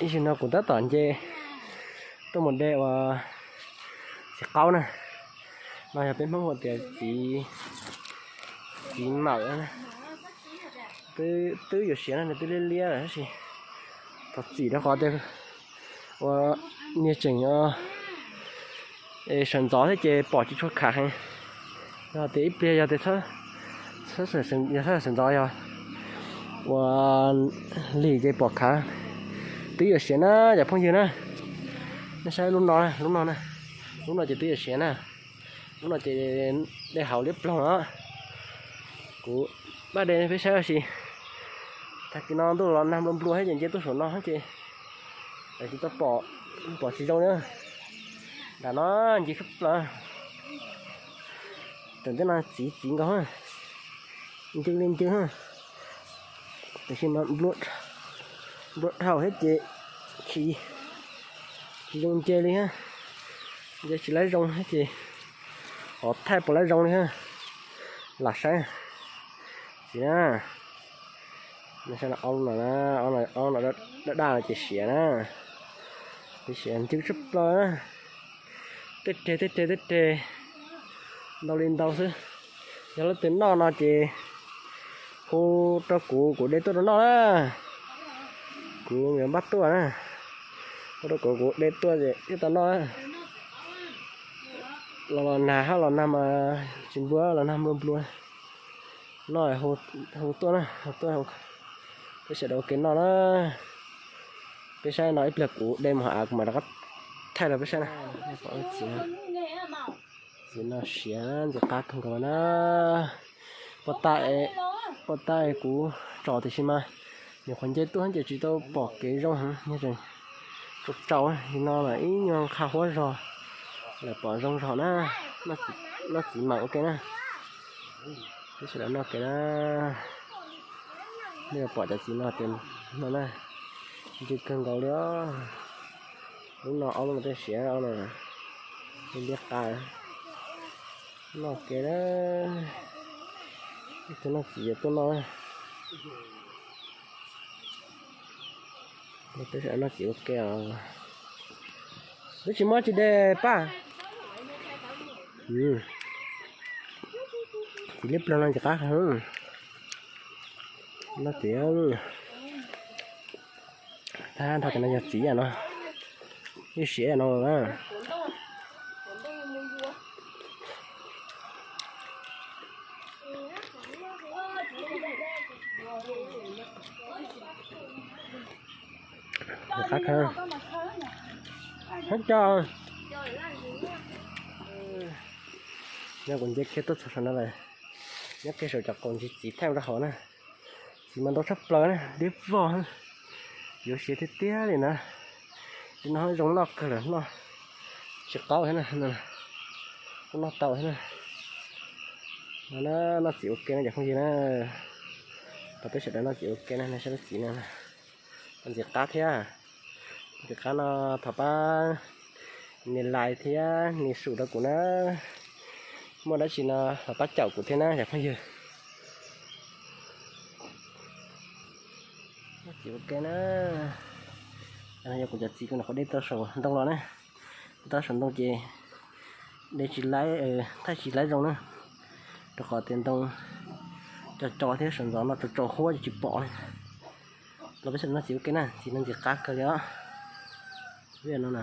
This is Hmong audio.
Ib zaug no kuv tab tom nce tuaj mus de uas txiv qaub na. No yog peb Hmoob hu tias txiv, txiv mawm na. Twb yuav siav na, nws twb liab liab lawm tab sis txhob txim rau qhov tias ua niag tseem sawv ntxov thiab ces pom tsis tshua khav heev. Yog tias ib pliag yog tias yog sawv ntxov yog ua lig ces pom khav. Twb yuav siav na cov phooj ywg na. Nej saib lub no, lub no, lub no ces twb yuav siav na. Lub no ces de hauv liab ploog os. Kuv pab de peb saib ua si. Tag kis no ntuj los nag nplua nplua thiab ces nce tuaj saum no ces tsis tau pom, pom tsis zoo na. Nram no ncig kawg plaws. Tam ntej no txiv txiv nkaus, ncw li ncw. Tiam sis mas nplua dhau thiab ces tsis zoo nce li, nce tsis laib zoo thiab ces qhov thaij puas laib zoo li. Lam saib txiv na. Saib no, ob no, ob no daj daj no ces siav na. Ces siav ncw tshaj plaws na. Tej reg tej reg tej reg ntau li ntau xwb. Yog leej twg noj no ces hu rau kuv, kuv de tuaj rau noj na. Kuv yuav npaj tuaj na. Hu rau kuv, kuv de tuaj ces thiaj tau noj. Los los nag hab los nag mas tsis nplua, los nag nplua nplua. Noj hu tuaj na, hu tuaj, peb sawv daws ua ke noj na. Peb saib no ib pliag kuv de mus hauv av kuv mam rov qab thaij rau peb saib na. Txiv no siav ntxim qab kawg nkaus na. Poj tab, poj tab kuv tsom tiam sis mas nyuam qhuav nce tuaj ces tsis tau pom kev zoo heev, tseem tsau tsau li no mas ib nyuag nqha huab zog lawm pom zoo zog na. Noj txiv mam ua ke na. Peb sawv daws noj ke na. Nej pom cov txiv no tias no na, ncw kawg nkaus li os. Lub no ob lub no tej siav no, liab qa. Noj ke na. Ib tug noj txiv yuav tuaj noj. Peb sawv daws noj txiv ua ke os. Twb tsis muab tsis de paj. Txiv liab ploog no ntxim qab heev. Noj txiv, tag nrho cov no yog txiv no, ib siav no na. Qab kawg. Nyob kuv nce kiag tuaj txog saum no lawm, nyob kiag saum cov qaum ntsis txiv thaij ua rau hauv na. Txiv mas ntau tshaj plaws na, liab vog, yuav siav tiag tiag li na. Li no zoo noj kawg lawm, noj tsis qaub thiab na, kuj noj tau thiab na. No na, noj txiv ua ke no cov phooj ywg na. Thov peb sawv daws noj txiv ua ke na, nej saib lub txiv no, ntxim qab thiab. Ntxim qab no thov pab nias like thiab nias sub rau kuv na. Muaj dab tsi no thov pab caum kuv thiab na cov phooj ywg. Noj txiv ua ke na. Yog kuv cov txiv kuv nyuam qhuav de tau saum ntoo los na. De tau saum ntoo ces de tsis laib, thaij tsis laib zoo na, rau qhov tias ntoo co co thiab sawv ntxov no tsaus tsaus huab ces tsis pom li. Los peb sawv daws noj txiv ua ke na, txiv no ntxim qab kawg li os. Peb no na,